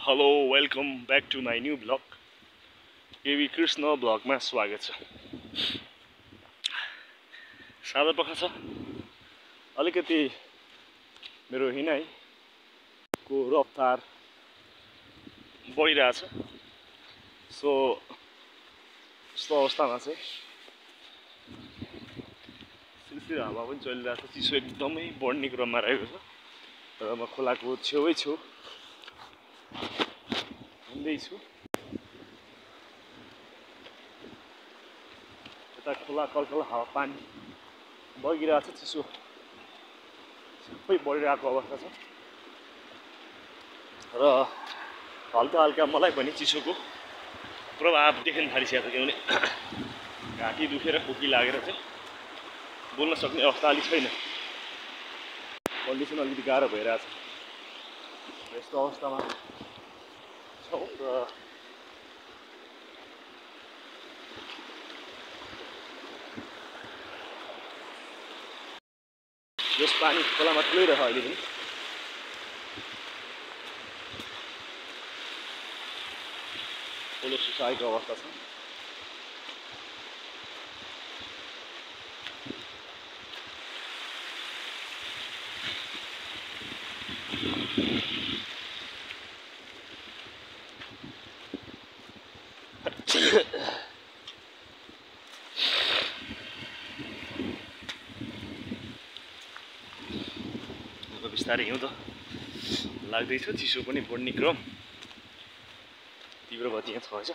Hello welcome back to my new blog KV Krishna ब्लगमा स्वागत छ। साँझपख छ अलिकति मेरो हिँडाइको रफ्तार बढिरहेछ। सो यस्तो अवस्थामा चाहिँ सिलसिला हावा पनि चलिरहेको छ, चिसो एकदमै बढ्ने क्रममा रहेको छ र म खोलाको छेउै छु हिँड्दैछु। यता खोला कलकल हावा पानी बगिरहेको छ, चिसो सबै बढिरहेको अवस्था छ र हल्का हल्का मलाई पनि चिसोको प्रभाव देख्न थालिसकेको छ। किनभने घाँटी दुखेर खोकी लागेर चाहिँ बोल्न सक्ने अवस्था अलि छैन, कन्डिसन अलिकति गाह्रो भइरहेछ। यस्तो अवस्थामा छौँ र यस पानी खोलामा तुलिरहेछ अहिले पनि। खोलो सुसाएको अवस्था छ। बिस्तारै हिउँ त लाग्दैछ, चिसो पनि बढ्ने क्रम तीव्र गति यहाँ छ।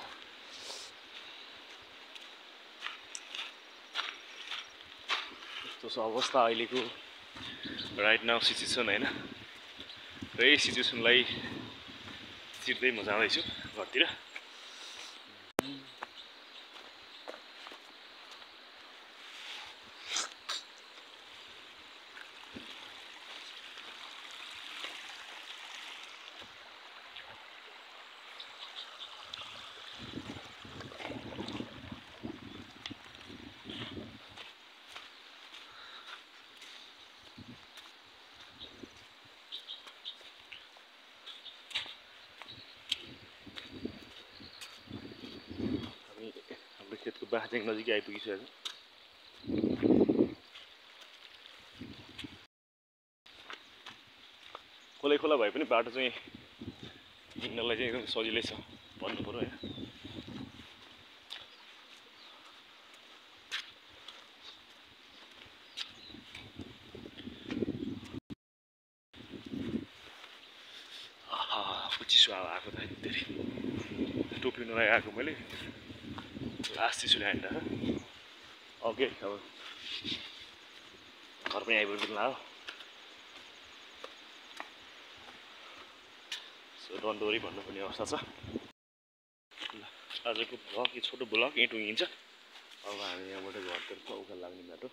यस्तो छ अवस्था अहिलेको राइट नाउ सिचुएसन होइन। र यही सिचुएसनलाई चिर्दै म जाँदैछु घरतिर। खेतको बाँझेङ नजिकै आइपुगिसकेको छ। खोलै खोला भए पनि बाटो चाहिँ हिँड्नलाई चाहिँ एकदम सजिलै छ भन्नु पर्यो होइन। चिसो हावा आएको त धेरै टोपी नलागेको मैले लास्ट चिसोले हान्दा ओके। अब घर पनि आइपुग्नु लाग्यो। सो डन्ट वरी भन्नुपर्ने अवस्था छ। आजको ब्लग यो छोटो ब्लग यहीँ टुङ्गिन्छ। अब हामी यहाँबाट घरतर्फ उकालो लाग्ने बाटो